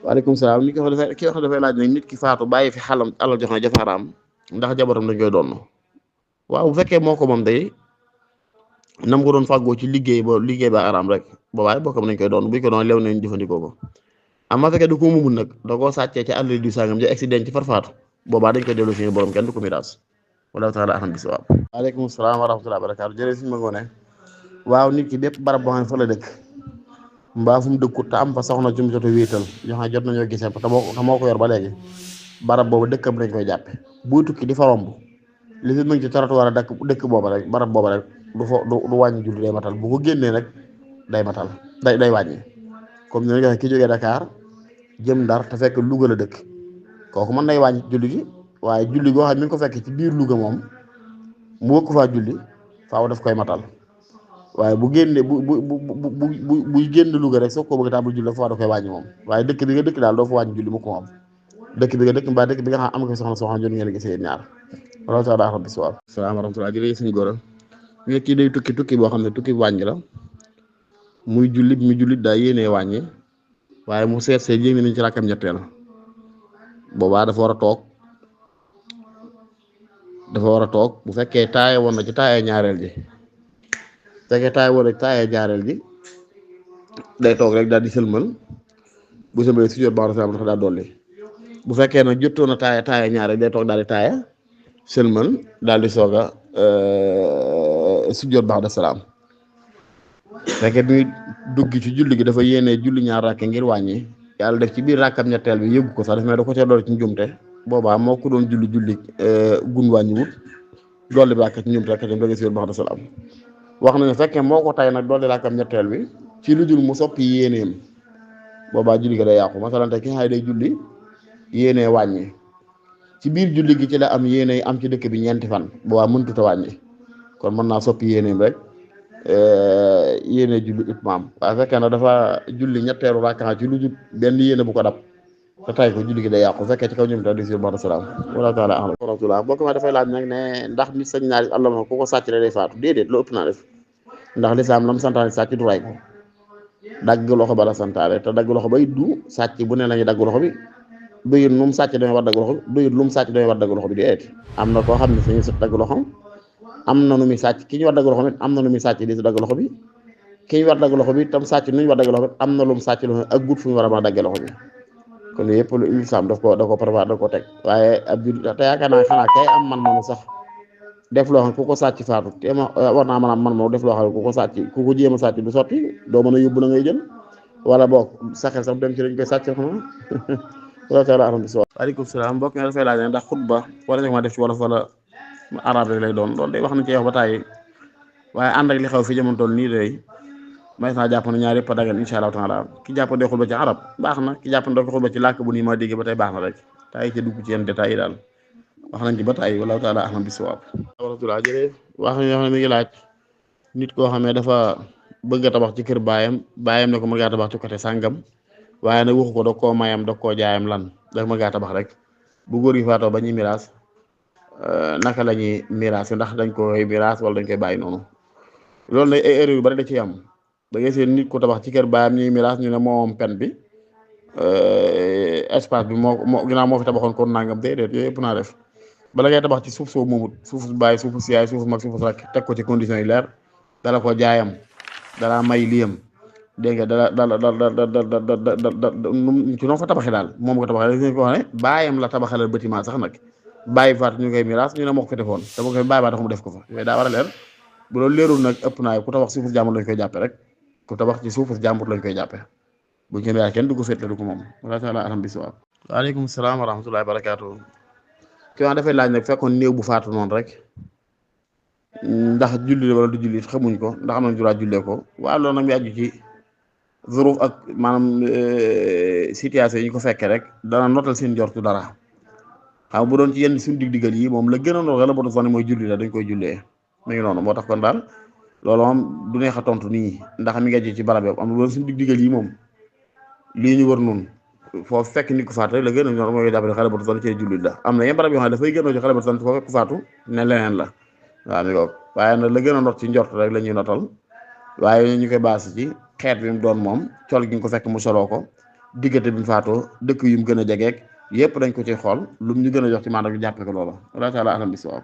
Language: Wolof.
waaleykum salaam ni ki wax dafay laaj nag nit ki faatu bàyyi fi xalam alal jox na jafa araam ndax jabaram dañ koy doon waaw bu fekkee moo ko moom day nam ko doon fàggoo ci liggéey ba araam rek boobaay bokkam nañ koy doon buñ ko doon lew nañ jëfandikoo ko amma fekkee du ko mumul nag da koo sàccee ci àll du sangam ja accident ci farfaatu boobaa dañ koy dellu si borom kenn du ko miraas wala taala axam bi sawaab. waaleykum salaam wa rahmatulah barakaatu jërëjëf suñu ma ngoone waaw nit ki bépp barab boo xam ne fa la dëkk mbaa fu mu dëkkut te am fa soxna ci mu jot a wéetal yoo xam ne jot nañoo gisee te moo ko yor ba léegi barab boobu dëkkam lañ koy jàppe buy tukki di fa romb li fi mu ngi ci trottoir dëkk booba rek barab booba rek du wàññi julli day matal bu ko génnee rek day matal day wàññi comme ni nga waxee ki jógee Dakar jëm Ndar te fekk Louga la dëkk kooku mën day wàññi julli gi waaye julli goo xam ne mi ngi ko fekk ci biir Louga moom mu wëkk faa julli faaw daf koy matal waaye bu génne buy génn Louga rek soo ko bëgg tàmbali julli faa da koy wàññi moom waaye dëkk bi nga dëkk daal doo fa wàññi julli mu ko moom dëkk bi nga dëkk mbaa dëkk bi nga xam am nga soxna soo xam jot ngeen a gisee ñaar wala taala axam bi sawaab. salaam wa rahmatulah jërëjëf suñu góor a kii day tukki boo xam ne tukki wàññi la muy jullit daa yéenee wàññi waaye mu seet see jéem nañ ci rakkam ñetteel boobaa dafa war a toog bu fekkee taaye woon na ci taaye ñaareel ji fekkee taaye woon na ci taaye ñaareel ji day toog rek daal di sëlmal bu sëlmalee si jot baax na dafa daal dolli bu fekkee nag jotoon na taaye ñaareel day toog daal di taaye sëlmal daal di soog a sujjóot baax de salaam fekkee bi dugg ci julli gi dafa yéenee julli ñaar rakke ngir wàññi yàlla def ci biir rakkam ñetteel bi yëggu ko sax daf mais da ko cee dool ci njumte boobaa moo ko doon julli gun wàññi wut dolli bi rakk ci njumte rek dem da nga sujjóot baax de salaam wax na ne fekkee moo ko tay nag dolli rakkam ñetteel bi ci lu dul mu soppi yéeneem boobaa julli gi day yàqu masalan tey ki xay day julli yéenee wàññi ci biir julli gi ci la am yéene am ci dëkk bi ñeenti fan boobaa mëntut a wàññi kon mën naa soppi yéeneem rek yéene julli itmaam waaye fekkee na dafa julli ñetteelu rakka ci lu jub benn yéene bu ko dab te tay ko julli gi day yàqu fekkee ci kaw ñoom ta di sur ba'da salaam wala taala ahlam rahmatullah bokk ma dafay laaj nag ne ndax nit sañ naa Allah ma ku ko sàcc day faatu déedéet lu ëpp naa def ndax lislaam lam santaane sàcc du ray ko dagg loxo ba la santaane te dagg loxo bay du sàcc bu ne lañuy dagg loxo bi doyut lu mu sàcc damay war dagg loxo bi doyut lu mu sàcc damay war dagg loxo bi déedéet am na koo xam ne sañu dagg loxo am na nu muy sàcc ki ñu war dagg loxo bi am na nu muy sàcc di si dagg loxo bi ki ñu war dagg loxo bi tam sàcc nu ñu war dagg loxo bi am na lu mu sàcc loxo ak gut fu ñu war a mën a daggee loxo bi kon yëpp lu islam da ko prévoir da ko teg waaye ab jul te yaakaar naa xanaa kay am man sax def loo xam ku ko sàcc faatu te ma war naa mën a man moom def loo xam ku ko sàcc ku ko jéem a sàcc du sotti doo mën a yóbbu na ngay jël wala boog saxel sax dem ci dañ koy sàcc xanaa wala taala alam bi waaleykum salaam mbokk mi dafay laaj ne ndax xutba wala nekk ma def ci wolof wala arab rek lay doon loolu day wax na ci wax ba tàyyi waaye ànd ak li xew fi jamono toll nii day may naa jàpp ne ñaar yëpp a dagal insha allahu taala ki jàpp de xutba ci arab baax na ki jàpp ne dafa xutba ci làkk bu nii ma dégg ba tey baax na rek tàyyi ci dugg ci yenn détails yi daal wax nañ ci ba tàyyi wallahu taala ahlam bi sawaab warahmatullah jërëjëf wax na yoo xam ne mi ngi laaj nit koo xam ne dafa bëgg a tabax ci kër baayam ne ko mën ngaa tabax ci côté sàngam waaye nag waxu ko da koo mayam da koo jaayam lan da mën ngaa tabax rek bu góor gi faatoo ba ñuy miraas naka la ñuy miraas ndax dañ koy miraas wala dañ koy bàyyi noonu loolu nag ay erreur yu bari da ciy am da ngay seen nit ku tabax ci kër baayam ñuy miraas ñu ne moom pen bi espace bi moo ginnaaw moo fi tabaxoon kon nangam déedéet yooyu yëpp naa def bala ngay tabax ci suuf soo moomut suufu bàyyi suufu si yaay suufu mag suufu rek teg ko ci conditions yi leer dala ko jaayam dala may liyam dégg nga ci noonu fa tabaxee daal moom ko tabaxee dañ ko wax ne baayam la tabaxalal bâtiment sax nag bàyyi faat ñu koy miraas ñu ne moo ko fi defoon te boo ko bàyyi baa tax mu def ko fa yooyu daa war a leer bu loolu leerul nag ëpp naa ku tabax suufu jàmbur lañ koy jàppe rek ku tabax ci suufu jàmbur lañ koy jàppe bu ñu miraas kenn du ko féetle du ko moom wala taala alam bi sawaab waaleykum salaam wa rahmatullahi wa barakaatu ki wax dafay laaj nag fekkoon néew bu faatu noonu rek ndax julli wala du julli xamuñ ko ndax am nañ droit jullee ko waaw loolu nag mi aju ci zuruf ak maanaam situation yi ñu ko fekkee rek dana notal seen jortu dara xam bu doon ci yenn suñu dig-digal yi moom la gën a noonu la ba doon mooy julli la dañ koy jullee mi ngi noonu moo tax kon daal loolu moom du neex a tontu nii ndax mi ngi aju ci barab am na bu doon suñu dig-digal yi moom lii ñu wër noonu foofu fekk nit ku faatu rek la gën a ñor mooy jàppale xale bu doon ci julli la am na yenn barab yoo xam ne dafay gën a ci xale bu doon foofu fekk ku faatu ne leneen la waaw mi ngoog waaye nag la gën a not ci njort rek la ñuy notal waaye ñu koy baasi ci xeet bi mu doon moom col gi nga ko fekk mu soloo ko diggante bi mu faatoo dëkk yu mu gën a jegeek yëpp dañ ko ciy xool lu mu ñu gën a jox ci maanaam ñu jàppe ko loola wala taala alam bi sawaab